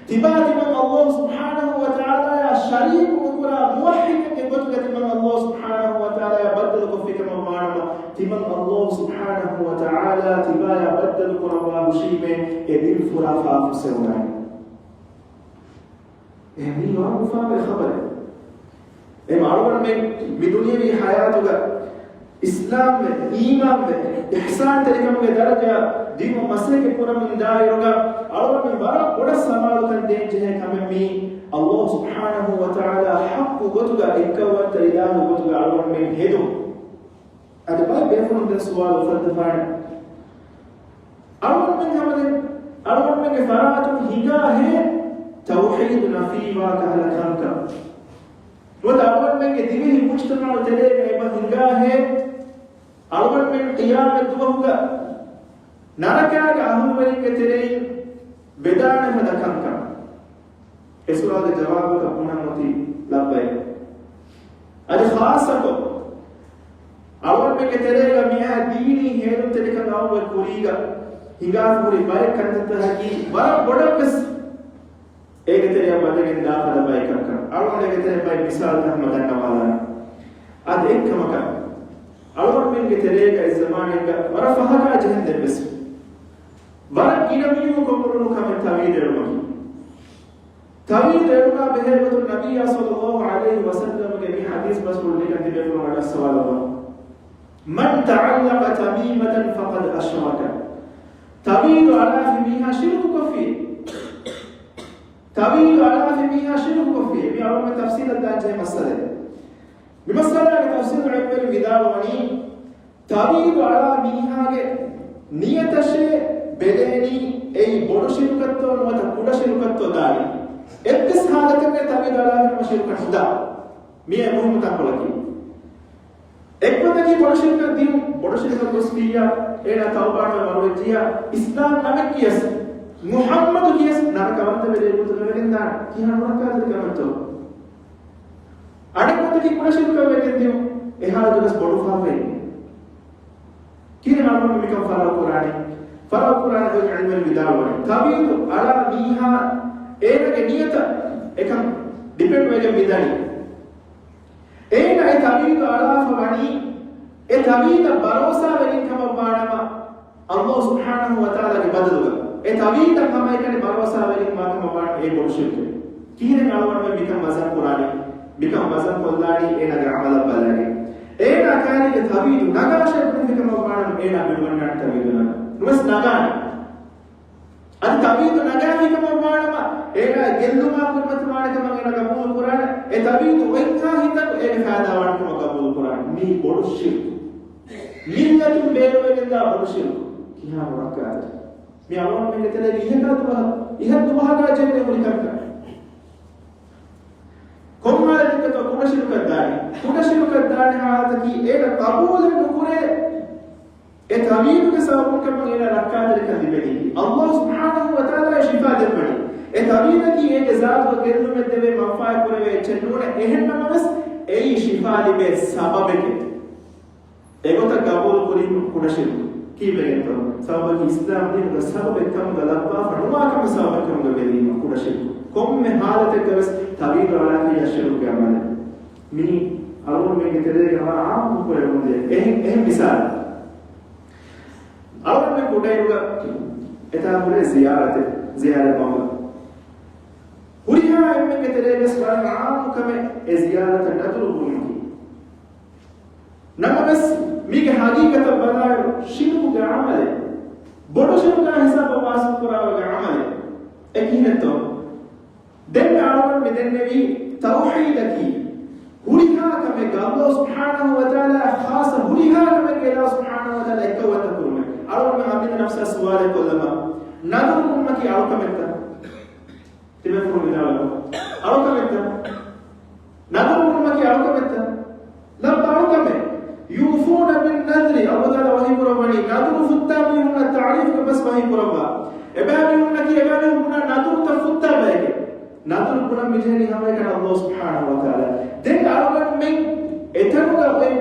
ތިބާ ތިމަން ﷲ ސުބްޙާނަހޫ ވަތަޢާލާޔާ ޝަރީކު ނުކުރާ މުވައްޙިދެއްގެ ގޮތުގަ ތިމަން ﷲ ސުބްޙާނަހޫ ވަތަޢާލާޔާ ބައްދަލު ކޮށްފި ކަމަށް ވާނަމަ، ތިމަން ﷲ ސުބްޙާނަހޫ ވަތަޢާލާ ތިބާޔާ ބައްދަލު ކުރައްވާ ހުށީމޭ އެ ބިން ފުރާ ފާފަ ފުއްސެވުމާއި. އެ މީ ވަރަށް އުފާވެރި ޚަބަރެއް. އެ އަޅުގަނޑުމެން މި ދުނިޔަވީ ޙަޔާތުގަ އިސްލާމްވެ، އީމާންވެ، އިޙްސާންތެރިކަމުގެ ދަރަޖަޔަށް ދިނުމަށް މަސައްކަތް ކުރަމުން ދާއިރުގަ، އަޅުގަނޑުމެން ވަރަށް ބޮޑަށް ސަމާލުކަން ދޭން ޖެހޭ ކަމެއް މީ، ﷲ ސުބްޙާނަހޫ ވަތަޢާލާ ޙައްޤު ގޮތުގަ އެއްކައުވަންތަ އިލާހު ގޮތުގަ އަޅުގަނޑުމެން ހެދުން. އަދި ބައެއް ބޭފުޅުން ދެން ސުވާލު އުފައްދަފާނެ. އަޅުގަނޑުމެން ހަމަ ދެން އަޅުގަނޑުމެންގެ ފަރާތުން ހިނގާހޭ ތައުޙީދު ނަފީވާ ކަހަލަ ކަންކަން. ނުވަތަ އަޅުގަނޑުމެންގެ ދިވެހި މުޖްތަމަޢު ތެރޭގަ އެބަ ހިނގާހޭ އަޅުގަނޑުމެން ޤިޔާމަތް ދުވަހުގަ ނަރަކާގެ އަހުލުވެރިންގެ ތެރެއިން ވެދާނެ ފަދަ ކަންކަން. އެ ސުވާލުގެ ޖަވާބަކަށް ބުނަން އޮތީ ލައްބައި. އަދި ޚާއްޞަކޮށް، އަޅުގަނޑުމެންގެ ތެރޭގަ މިއާ ދީނީ ހޭލުންތެރިކަން އައުމުގެ ކުރީގަ ހިނގާފަ ހުރި ބައެއް ކަންތައްތަކަކީ ވަރަށް ބޮޑަށްވެސް އޭގެ ތެރެއަށް ވަދެގެން ދާ ފަދަ ބައެއް ކަންކަން. އަޅުގަނޑުގެ ތެރެ ބައެއް މިސާލުތައް ހަމަ ދަންނަވާލާނަ. އަދި އެއްކަމަކަށް، އަޅުގަނޑުމެންގެ ތެރޭގަ އެއް ޒަމާނެއްގަ ވަރަށް ފަހަކާ ޖެހެންދެންވެސް ވަރަށް ގިނަ މީހުން ކޮށްއުޅުނު ކަމެއް ތަވީދު އެޅުމަކީ. ތަވީދު އެޅުމާ ބެހޭ ގޮތުން ނަބިއްޔާ ޞައްލައްލާހު ޢަލައިހި ވަސައްލަމްގެ މި ޙަދީޘް ބަސްފުޅު ނިކަން ތިބޭފުޅުން ވަޑައްސަވާލައްވާ. من تعلق تميمة فقد أشرك. ތަވީދު އަޅާފި މީހާ ޝިރުކު ކޮށްފި. ތަވީދު އަޅާފި މީހާ ޝިރުކު ކޮށްފި. މި އަޅުގަނޑު ތަފްޞީލަށް ދާންޖެހޭ މައްސަލައެއް. މި މައްސަލާގެ ތަފްޞީލު ޢިލްމުވެރިން ވިދާޅުވަނީ، ތަވީދު އަޅާ މީހާގެ ނިޔަތަށޭ ބެލޭނީ އެއީ ބޮޑު ޝިރުކަށްތޯ ނުވަތަ ކުޑަ ޝިރުކަށްތޯ ދާނީ. އެއްވެސް ޙާލަތެއް ނެތް ތަވީދު އަޅާފިނަމަ ޝިރުކަށް ނުދާ. މިއީ މުހިއްމު ތަންކޮޅަކީ. އެއްގޮތަކީ ބޮޑު ޝިރުކަށް ދިޔުން، ބޮޑު ޝިރުކަށް ގޮސްފިއްޔާ، އޭނާ ތައުބާނުވެ މަރުވެއްޖިއްޔާ، އިސްލާމް ނަމެއް ކިޔަސް، މުޙައްމަދު ކިޔަސް ނަރަކަވަންތަ ވެލޭ ގޮތުގަ ވެގެންދާނެ. ކިހާ ނުރައްކާތެރި ކަމެއްތޯ؟ އަނެއްގޮތަކީ ކުޑަ ޝިރުކަށް ވެގެންދިޔުން، އެ ޙާލަތުގަސް ބޮޑު ފާފައެއް. ކިހިނެއް އަޅުގަނޑު މިކަން ފަރާތް ކުރާނީ؟ ފަރާތް ކުރާނެ ގޮތް ޢިލްމުވެރިން ވިދާޅުވަނީ، ތަވީދު އަޅާ މީހާ އޭނާގެ ނިޔަތަށް އެކަން ޑިޕެންޑް ވެގެން މިދަނީ. އޭނާ އެ ތަވީދު އަޅާފަ ވަނީ، އެ ތަވީދަށް ބަރޯސާވެރިން ކަމަށް ވާނަމަ، ﷲ ސުބްޙާނަހޫ ވަތަޢާލާގެ ބަދަލުގަ އެ ތަވީދަށް ހަމައެކަނި ބަރޯސާވެރިން ވާކަމަށް ވާނަމަ އެ ބޮޑު ޝިރްކެއް. ކިހިނެއް އަޅުގަނޑުމެން މިކަން ވަޒަން ކުރާނީ؟ މިކަން ވަޒަން ކޮށްލާނީ އޭނާގެ ޢަމަލަށް ބަލައިގެން. އޭނާ ކާރީގެ ތަވީދު ނަގާށޭ ބުނެފި ކަމަށް ވާނަމަ އޭނާ ބިނުވަންނާނެ ތަވީދު ނަގާ. ނުވެސް ނަގާނެ. އަދި ތަވީދު ނަގާފި ކަމަށް ވާނަމަ، އޭނާ ގެއްލުމާ ކުރިމަތިވާނެ ކަމަށް އޭނާ ގަބޫލު ކުރާނެ. އެ ތަވީދު އޮތްހާ ހިނދަކު އޭގެ ފައިދާ ވާނެ ކަމަށް ގަބޫލު ކުރާނެ. މީ ބޮޑު ޝިރްކު. މިއްލަތުން ބޭރުވެގެންދާ ބޮޑު ޝިރްކު. ކިހާ ނުރައްކާތެ. މި އަޅުގަނޑުމެންގެ ތެރޭގަ އިހަކާ ދުވަހަ، އިހަށް ދުވަހަކާ ޖެހެން ހުރި ކަންކަން. ކޮން ހާލަތެއްގަތޯ ކުޑަ ޝިރުކަށް ދާނީ؟ ކުޑަ ޝިރުކަށް ދާނެ ހާލަތަކީ އޭނަ ޤަބޫލެއް ނުކުރޭ. އެ ތަވީދުގެ ސަބަބުން ކަމަށް އޭނާ ރައްކާތެރިކަން ލިބެނީކީ. ﷲ ސުބްޙާނަހޫ ވަތަޢާލާ ޝިފާ ދެއްވަނީ. އެ ތަވީދަކީ އޭގެ ޒާތުގަ ގެއްލުމެއް ދެވޭ މަންފާއެއް ކުރެވޭ އެއްޗެއް ނޫނޭ. އެހެންނަމަވެސް އެއީ ޝިފާ ލިބޭ ސަބަބެކޭ. އެގޮތަށް ގަބޫލު ކުރީމަ ކުޑަ ޝިރްކު. ކީއްވެގެންތޯ؟ ސަބަބަކީ އިސްލާމް ދީނުގަ ސަބަބެއް ކަމުގަ ލައްވާފަ ނުވާ ކަމެއް ސަބަބެއް ކަމުގަ ބެލީމަ ކުޑަ ޝިރްކު. ކޮންމެ ހާލަތެއްގަވެސް ތަވީދު އަޅާފިއްޔާ ޝިރުކުގެ ޢަމަލެއް. މިއީ އަޅުގަނޑުމެންގެ ތެރޭގަ ވަރަށް ޢާއްމުކޮށް އެބަ އުޅޭ. އެހެން، އެހެން މިސާލެއް. އަޅުގަނޑުމެން ކުޑައިރުގަ އެތާ ހުރޭ ޒިޔާރަތެއް، ޒިޔާރަތް ބަމުގަ. ހުރިހާ އެންމެންގެ ތެރޭގަސް ވަރަށް ޢާއްމު ކަމެއް އެ ޒިޔާރަތަށް ނަދުރު ބުނުމަކީ. ނަމަވެސް، މީގެ ޙަޤީޤަތަށް ބަލާއިރު، ޝިރުކުގެ ޢަމަލެއް، ބޮޑު ޝިރުކާ ހިސާބަށް ވާސިލް ކުރާވަރުގެ ޢަމަލެއް. އެ ކިހިނެއްތޯ؟ ދެން އަޅުގަނޑު މި ދެންނެވީ ތައުޙީދަކީ ހުރިހާ ކަމެއްގަ ﷲ ސުބްޙާނަހޫ ވަތަޢާލާ ޚާއްޞަ ހުރިހާ ކަމެއްގަ ﷲ ސުބްޙާނަހޫ ވަތަޢާލާ އެއްކައުވަންތަ ކުރުމެއް. އަޅުގަނޑު މި ހަމަ ނަފްސަށް ސުވާލެއް ކޮށްލަމާ، ނަދުރު ކުރުމަކީ އަޅުކަމެއްތަ؟ ތިބޭފުޅުން ވިދާޅުވާ. އަޅުކަމެއްތަ؟ ނަދުރު ކުރުމަކީ އަޅުކަމެއްތަ؟ ލައްބަ އަޅުކަމެއް. يوفون بالنذر، ﷲ ތަޢާލާ ވަޙީ ކުރައްވަނީ ނަދުރު ފުއްތާ މީހުންނަށް ތަޢުރީފުގެ ބަސް ވަޙީ ކުރައްވާ. އެބައިމީހުންނަކީ، އެބައިމީހުން ބުނާ ނަދުރުތައް ފުއްތާ ބައެކޭ. ނަދުރު ބުނަން މިޖެހެނީ ހަމައެކަނި ﷲ ސުބްޙާނަހޫ ވަތަޢާލާ. ދެން އަޅުގަނޑުމެން އެތަނުގަ އޮތް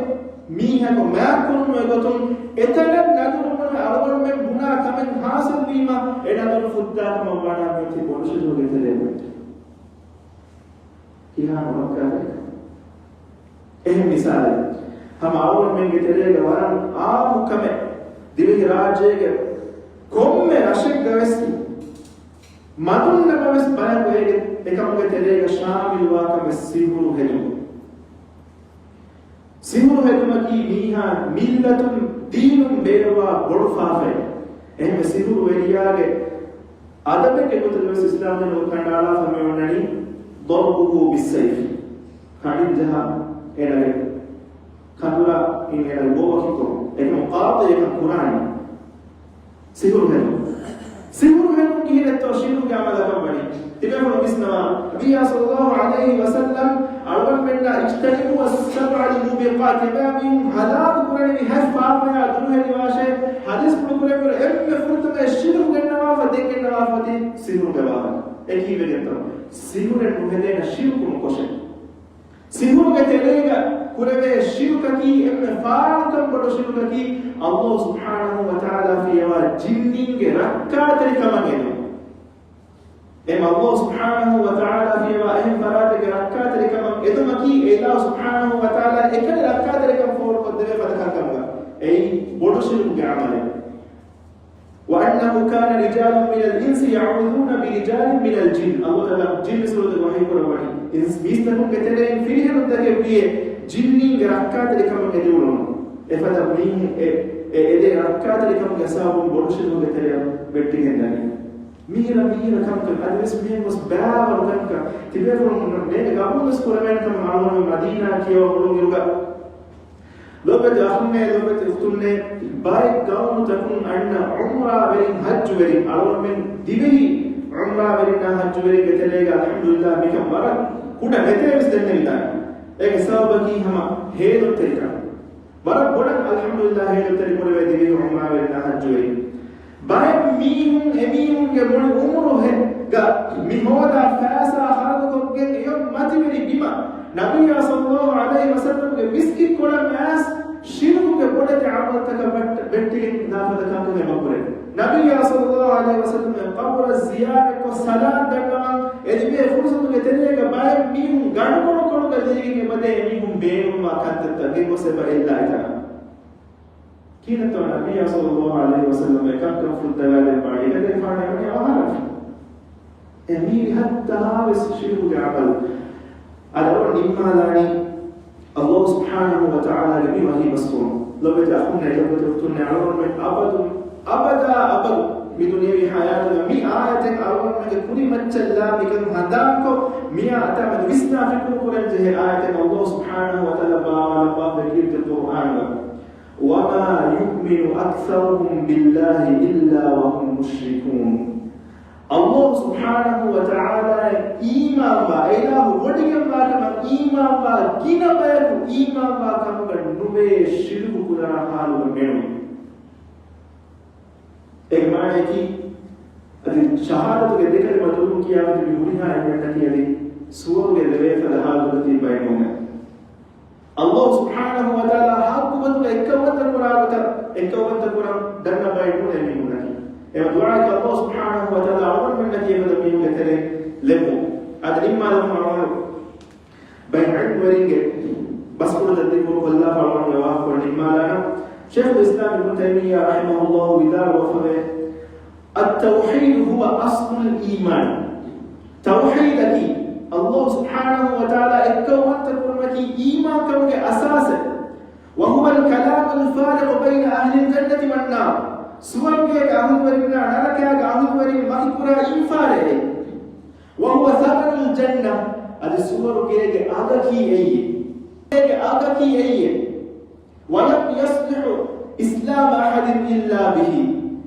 މީހަކު މާތްކުރުނު އެގޮތުން އެތަނަށް ނަދުރު ބުނެ އަޅުގަނޑުމެން ބުނާ ކަމެއް ޙާޞިލް ވީމަ، އެ ނަދުރު ފުއްތާ ކަމަށް ވާނަމަ ތި ބޮޑު ޝިރުކުގެ ތެރެއަށް ވެއްޖެ. ކިހާ މުރައްކާތެރިކަން. އެހެން މިސާލެއް، ހަމަ އަޅުގަނޑުމެންގެ ތެރޭގަ ވަރަށް އާއްމު ކަމެއް، ދިވެހި ރާއްޖޭގެ ކޮންމެ ރަށެއްގަވެސް މަދުންނަމަވެސް ބަޔަކު އޭގެ އެކަމުގެ ތެރޭގަ ޝާމިލުވާ ކަމެއް ސިހުރު ހެދުމުން. ސިހުރު ހެދުމަކީ މީހާ މިއްލަތުން ދީނުން ބޭރުވާ ބޮޑު ފާފައެއް. އެހެންވެ ސިހުރު ވެރިޔާގެ އަދަބެއްގެ ގޮތުގަވެސް އިސްލާމްދީނުގަ ކަނޑައަޅާފަ މި އޮންނަނީ ޟربه بالسيف، ކަނޑިން ޖަހާ އޭނާގެ ކަނދުރާ އިން އޭނާގެ ބޯ ވަކިކޮށް، އެކަމު ޤާޟީ އެކަން ކުރާނީ. ސިހުރު ހެދުން. ސިހުރު ހެދުން ކިހިނެއްތޯ ޝިރުކުގެ ޢަމަލަކަށް ވަނީ؟ ތިބޭފުޅުން ވިސްނަވާ، ނަބިއްޔާ ޞައްލައްލާހު ޢަލައިހި ވަސައްލަމް އަޅުގަނޑުމެންނާ اجتنبوا السبع الموبقات، އެބައިމީހުން ހަލާކު ކުރަނިވި ހަތް ފާފަޔާ ދުރުހެލިވާށޭ، ޙަދީޘްފުޅު ކުރެއްވިއިރު އެންމެ ފުރަތަމަ ޝިރުކު ގެންނަވާފަ، ދެން ގެންނަވާފަ އޮތީ ސިހުރުގެ ވާހަކަ. އެ ކީއްވެގެންތޯ؟ ސިހުރެއް ނުހެދޭނަ ޝިރުކު ނުކޮށެއް. ސިހުރުގެ ތެރޭގަ ކުރެވޭ ޝިރުކަކީ އެންމެ ފާޅުކަން ބޮޑު ޝިރުކަކީ، ﷲ ސުބްޙާނަހޫ ވަތަޢާލާ ފިޔަވާ ޖިންނީންގެ ރައްކާތެރިކަމަށް އެދުން. އެމަ ﷲ ސުބްޙާނަހޫ ވަތަޢާލާ ފިޔަވާ އެހެން ފަރާތެއްގެ ރައްކާތެރިކަމަށް އެދުމަކީ، އެ އިލާހު ސުބްޙާނަހޫ ވަތަޢާލާ އެކަނި ރައްކާތެރިކަން ފޯރުކޮށްދެވޭ ފަދަ ކަންކަމުގަ އެއީ ބޮޑު ޝިރުކުގެ ޢަމަލެއް. وأنه كان رجال من الإنس يعوذون برجال من الجن. ﷲ ތަޢާލާ ޖިން ސޫރަތުގަ ވަޙީ ކުރައްވަނީ، އިންސް މީސްތަކުންގެ ތެރެއިން ފިރިހެނުންތަކެއް ވިޔޭ ޖިންނީންގެ ރައްކާތެރިކަމަށް އެދިއުޅުނު. އެފަދަ މީހެއް އެ، އެ، އެދޭ ރައްކާތެރިކަމުގެ ސަބަބުން ބޮޑު ޝިރުކުގެ ތެރެއަށް ވެއްޓިގެން ދަނީ. މީރަ، މީރަ ކަންކަން އަދިވެސް މިހެން ގޮސް ބާވަރު ކަންކަން ތިބޭފުޅުން ނޭނގެ ގަބޫލުވެސް ކުރެވޭނެ ކަމަށް އަޅުގަނޑު މަދީނާ ކިޔަވަމުން އިރުގަ ލޮބެތި އަޚުންނޭ، ލޮބެތި އުޚްތުންނޭ، ބައެއް ގައުމުތަކުން އަންނަ ޢުމްރާވެރިން، ޙައްޖުވެރިން، އަޅުގަނޑުމެން ދިވެހި ޢުމްރާވެރިންނާ ޙައްޖުވެރިންގެ ތެރޭގަ އަލްޙަމްދުލިއްލާހް މިކަން ވަރަށް ކުޑަ ނެތޭވެސް ދެންނެވިދާނެ. އޭގެ ސަބަބަކީ ހަމަ ހޭލުންތެރިކަން. ވަރަށް ބޮޑަށް އަލްޙަމްދުލިއްލާހް ހޭލުންތެރި ކުރެވޭ ދިވެހި ޢުމްރާވެރިންނާ ޙައްޖުވެރިން. ބައެއް މީހުން އެމީހުންގެ މުޅި ޢުމުރުގަ މި ހޯދާ ފައިސާ ޚަރަދުކޮށްގެން އެޔޮން މަތިވެރި ބިމަށް ނަބިއްޔާ ޞައްލައްލާހު ޢަލައިހި ވަސައްލަމްގެ މިސްކިތްކޮޅަށް މާސް ޝިރުކުގެ ބޮޑެތި ޢަމަލުތަކަށް ވެއްޓިގެން ލާފަދަ ކަންކަން އެބަކުރޭ. ނަބިއްޔާ ޞައްލައްލާހު ޢަލައިހި ވަސައްލަމްގެ ޤަބުރަށް ޒިޔާރަތްކޮށް ސަލާމް ދަންނަވަން އެދިވޭ ފުރުޞަތުގެ ތެރޭގަ ބައެއް މީހުން ގަނޑުކޮޅުކޮޅުގަ ލިޔެގެން އެބަދޭ އެމީހުން ބޭނުންވާ ކަންތައްތައް ގެންގޮސް އެބަ އެއްލާ އެތަނަށް. ކިހިނެއްތޯ ނަބިއްޔާ ޞައްލައްލާހު ޢަލައިހި ވަސައްލަމް އެކަންކަން ފުއްދަވާލެއްވާނީ؟ އެކަލޭގެފާނު އެވަނީ އަވަހާރަވެފަ. އެ މީރި ހައްތާ ވެސް ޝިރުކުގެ ޢަމަލު. އަދި އަޅުގަނޑު ނިންމާލާނީ ﷲ ސުބްޙާނަހޫ ވަތަޢާލާގެ މި ވަޙީ ބަސްފުޅުން. ލޮބެތި އަޚުންނޭ، ލޮބެތި އުޚްތުންނޭ، އަޅުގަނޑުމެން އަބަދު، އަބަދާ އަބަދު މި ދުނިޔަވީ ޙަޔާތުގަ މި އާޔަތެއް އަޅުގަނޑުމެންގެ ކުރިމައްޗަށްލާ މިކަން ހަނދާންކޮށް، މިއާ އަތާމެދު ވިސްނާ ފިކުރު ކުރަން ޖެހޭ އާޔަތެއް ﷲ ސުބްޙާނަހޫ ވަތަޢާލާ ބާވާލައްވާފައި ކީރިތި ޤުރުއާނުގަ. وما يؤمن أكثرهم بالله إلا وهم مشركون. ﷲ ސުބްޙާނަހޫ ވަތަޢާލާއަށް އީމާންވާ، އެއިލާހު ވޮޑިގެންވާ ކަމަށް އީމާންވާ ގިނަ ބަޔަކު އީމާންވާ ކަމުގަ ނުވޭ ޝިރުކު ކުރާ ޙާލުގަ މެނުވީ. އޭގެ މާނައަކީ، އަދި ޝަހާދަތުގެ ދެ ކަލިމަ ދުރުން ކިޔާފަ ތިބި ހުރިހާ އެންމެންނަކީ އަދި ސުވަރުގެ ލެވޭ ފަދަ ޙާލުގަ ތިބި ބައެއް ނޫނޭ. ﷲ ސުބްޙާނަހޫ ވަތަޢާލާ ޙައްޤު ގޮތުގަ އެއްކައުވަންތަ ކުރާ ގޮތަށް، އެއްކައުވަންތަ ކުރަން ދަންނަ ބައެއް ނޫނޭ މީހުންނަކީ. އެމަ ދުޢާއަކީ ﷲ ސުބްޙާނަހޫ ވަތަޢާލާ އަޅުގަނޑުމެންނަކީ އެފަދަ މީހުންގެ ތެރެއިން ލެއްވުން. އަދި ނިންމާލަމުން އަޅުގަނޑު ބައެއް ޢިލްމުވެރިންގެ ބަސްފުޅުތައް ދިގު ކޮށްލާފަ އަޅުގަނޑުގެ ވާހަކަފުޅު ނިންމާލާނަން. ޝޭޚުލް އިސްލާމް އިބްނު ތައިމިއްޔާ ރަޙިމަހުﷲ ވިދާޅުވެފަވޭ، التوحيد هو أصل الإيمان. ތައުޙީދަކީ ﷲ ސުބްޙާނަހޫ ވަތަޢާލާ އެއްކައުވަންތަ ކުރުމަކީ އީމާންކަމުގެ އަސާސެއް. وهو الكلام الفارق بين أهل الجنة والنار. ސުވަރުގޭގެ އަހުލުވެރިންނާ ނަރަކައިގެ އަހުލުވެރިން ވަކިކުރާ އިންފާރެއް. وهو ثمن އަދި ސުވަރުގޭގެ އަގަކީ އެއްޔެ؟ ގޭގެ އަގަކީ އެއްޔެ؟ ولم يصلح إسلام أحد إلا به.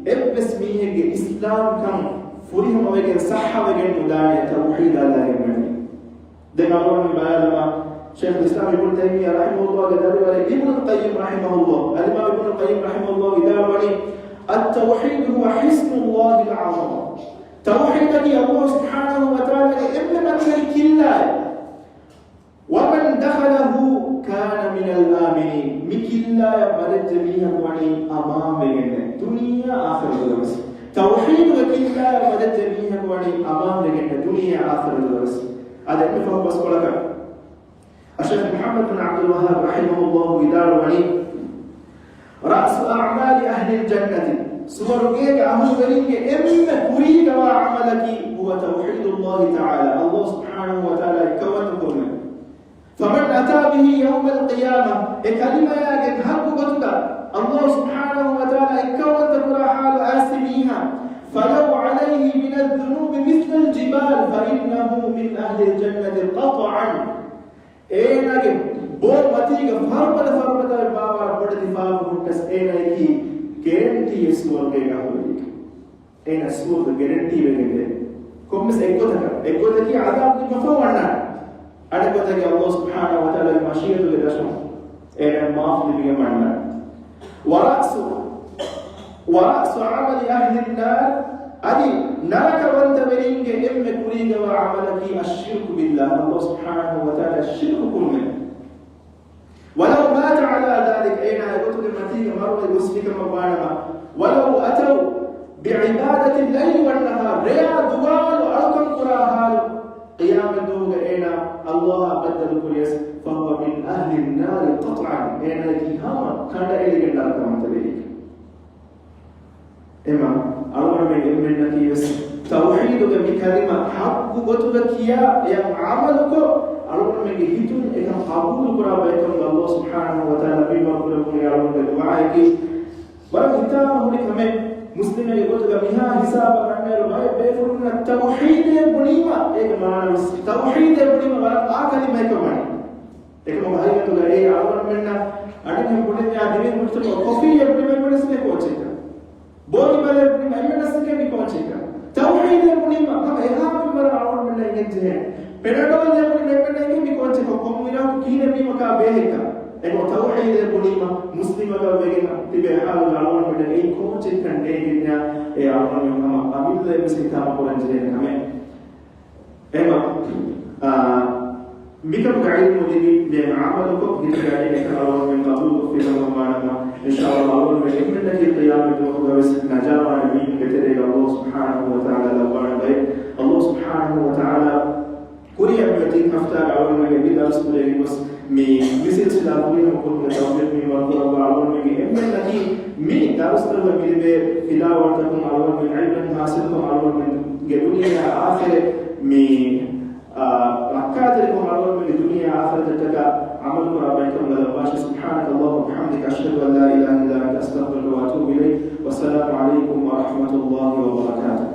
އެއްވެސް މީހެއްގެ އިސްލާމްކަން ފުރިހަމަވެގެން ސައްހަވެގެން ނުދާނެ ތައުޙީދާ ލާގެންވެނީ. ދެން އަޅުގަނޑު ބަޔާލަމާ، ޝޭޚުލް އިސްލާމް އިބްނު ތައިމިއްޔާ ރަޙިމަހުﷲގެ ދަރިވަރެއް އިބްނުލް ޤައްޔިމް ރަޙިމަހުﷲ، އަލްއިމާމް އިބްނުލް ޤައްޔިމް ރަޙިމަހުﷲ ވިދާޅުވަނީ، التوحيد هو حصن الله الأعظم. ތައުޙީދަކީ ﷲ ސުބްޙާނަހޫ ވަތަޢާލާގެ އެންމެ މަތިވެރި ކިއްލާއެއް. ومن دخله كان من الآمنين. މި ކިއްލާޔަށް ވަދެއްޖެ މީހަކު ވަނީ އަމާންވެގެންނޭ، ދުނިޔެއާ އާޚިރަތުގަވެސް. ތައުޙީދުގެ ކިއްލާޔަށް ވަދެއްޖެ މީހަކު ވަނީ އަމާންވެގެންނޭ، ދުނިޔެއާ އާޚިރަތުގަވެސް. އަދި އެންމެ ފަހު ބަސްކޮޅަކަށް އައްޝައިޚް މުޙައްމަދު ބިން ޢަބްދުލް ވައްހާބް ރަޙިމަހުﷲ ވިދާޅުވަނީ، رأس أعمال أهل الجنة، ސުވަރުގޭގެ އަހުލުވެރިންގެ އެންމެ ކުރީގަވާ ޢަމަލަކީ، هو توحيد الله تعالى، ﷲ ސުބްޙާނަހޫ ވަތަޢާލާ އެއްކައުވަންތަ ކުރުމެއް. فمن أتى به يوم القيامة، އެ ކަލިމަޔާގެ ޙައްޤު ގޮތުގަ ﷲ ސުބްޙާނަހޫ ވަތަޢާލާ އެއްކައުވަންތަ ކުރާ ޙާލު އައިސް މީހާ، فلو عليه من الذنوب مثل الجبال فإنه من أهل الجنة قطعا. އޭނާގެ ބޯ މަތީގަ ފަރުބަދަ ފަރުބަދަ ބާވާ ބޮޑެތި ފާފަ ހުއްޓަސް އޭނާއަކީ ގެރެންޓީއެއް ސުވަރުގޭގެ އަހުލުވެރިއެއް. އޭނާ ސުވަރުގެ ގެރެންޓީ ވެގެންދޭ. ކޮންމެސް އެއްގޮތަކަށް، އެއްގޮތަކީ ޢަޛާބު ލިބިފަ ވަންނާނެ. އަނެއްގޮތަކީ ﷲ ސުބްޙާނަހޫ ވަތަޢާލާގެ މަޝީއަތުގެ ދަށުން އޭނާ މާފު ލިބިގެން ވަންނާނެ. ورأس، ورأس عمل أهل النار، އަދި ނަރަކަވަންތަވެރިންގެ އެންމެ ކުރީގަވާ ޢަމަލަކީ الشرك بالله، ﷲ ސުބްޙާނަހޫ ވަތަޢާލާ ޝިރުކު ކުރުމެއް. ولو مات على ذلك، އޭނާ އެގޮތުގެ މަތީގަ މަރުވެ ގޮސްފިކަމަށް ވާނަމަ، ولو أتوا بعبادة الليل والنهار، ރެޔާ ދުވާލު އަޅުކަން ކުރާ ޙާލު، ޤިޔާމަތްދުވަހުގަ އޭނާ ﷲއާ ބައްދަލު ކުރިޔަސް، فهو من أهل النار قطعا، އޭނާއަކީ ހަމަ ކަނޑައެޅިގެން ނަރަކަވަންތަވެރިއެކެވެ. އެމަ އަޅުގަނޑުމެން އެންމެންނަކީވެސް ތައުޙީދުގެ މި ކަލިމަ ޙައްޤު ގޮތުގަ ކިޔާ އެއަށް ޢަމަލުކޮށް، އަޅުގަނޑުމެންގެ ހިތުން އެކަން ޤަބޫލުކުރާ ބައެއްކަމުގަ ﷲ ސުބްޙާނަހޫ ވަތަޢާލާ މިންވަރު ކުރެއްވުނީ އަޅުގަނޑުގެ ދުޢާއަކީ. ވަރަށް ހިތާމަ ހުރި ކަމެއް. މުސްލިމެއްގެ ގޮތުގަ މިހާ ހިސާބަށް އަންނައިރު ބައެއް ބޭފުޅުންނަށް ތައުޙީދޭ ބުނީމަ އޭގެ މާނަ ވެސް، ތައުޙީދޭ ބުނީމަ ވަރަށް އާ ކަލިމައެއްކަން ވަނީ. އެކަމަކު ހަގީގަތުގަ އެ އަޅުގަނޑުމެންނަށް އަނެއްހެން ބުނެވިޔާ ދިވެހި މުޖުތަމަޢު ކޮފީއޭ ބުނީމަ އެނގުނީސް މީ ކޯޗެއްކަން. ބޯގިބަލޭ ބުނީމަ އެނގުނީސް މީ ކޯޗެއްކަން. ތައުޙީދޭ ބުނީމަ ހަމަ އެހާ މިންވަރަށް އަޅުގަނޑުމެންނަށް އެނގެންޖެހޭ. ޕެނަޑޯލްއޭ ބުނީމަ އެނގުނީސް މީ ކޯޗެއްކަން. ކޮން އިރާކު ކިހިނެއް ވީމަކާ ބޭހެއްކަން. އެގޮތަށް ތައުޙީދޭ ބުނީމަ މުސްލިމަކަށް ވެގެން ތިބޭ ޙާލުގަ އަޅުގަނޑުމެންނަށް އެއީ ކޯޗެއްކަން ނޭނގެންޏާ އެ އަޅުގަނޑުމެން ހަމަ އަމިއްލައަށް ވެސް ހިތާމަ ކުރަން ޖެހޭނެ ކަމެއް. އެމަ، އާ، މިކަމުގެ ޢިލްމު ލިބި ދެން ޢަމަލުކޮށް ހިތުގައި އެކަން އަޅުގަނޑުމެން ޤަބޫލުކޮށްފި ކަމަށްވާނަމަ، އިންޝާﷲ އަޅުގަނޑުމެން އެންމެންނަކީ ޤިޔާމަތްދުވަހުގަވެސް ނަޖާވާނެ މީހުންގެ ތެރޭގަ ﷲ ސުބްޙާނަހޫ ވަތަޢާލާ ލައްވާނެ ބައެއް. ﷲ ސުބްޙާނަހޫ ވަތަޢާލާ ކުރިއަށް މިއޮތީ ހަފްތާގަ އަޅުގަނޑުމެންގެ މި ދަރުސް ކުރެވިގޮސް މި، މި ސިލްސިލާ ފުރިހަމަ ކުރުމުގެ ތައުފީޤު މިންވަރު ކުރައްވާ. އަޅުގަނޑުމެންގެ އެންމެންނަކީ މި ދަރުސްތަކުގަ މިލިބޭ ފިލާވަޅުތަކުން އަޅުގަނޑުމެން ޢިބްރަތް ޙާޞިލްކޮށް އަޅުގަނޑުމެންގެ ދުނިޔެއާ އާޚިރަތް މި، އާ، ރައްކާތެރިކޮށް އަޅުގަނޑުމެންގެ ދުނިޔެއާ އާޚިރަތަށްޓަކާ ޢަމަލުކުރާ ބައެއްކަމުގަ ލައްވާށި. سبحانك اللهم وبحمدك، أشهد أن لا إله إلا أنت، أستغفرك وأتوب إليك. والسلام عليكم ورحمة الله وبركاته.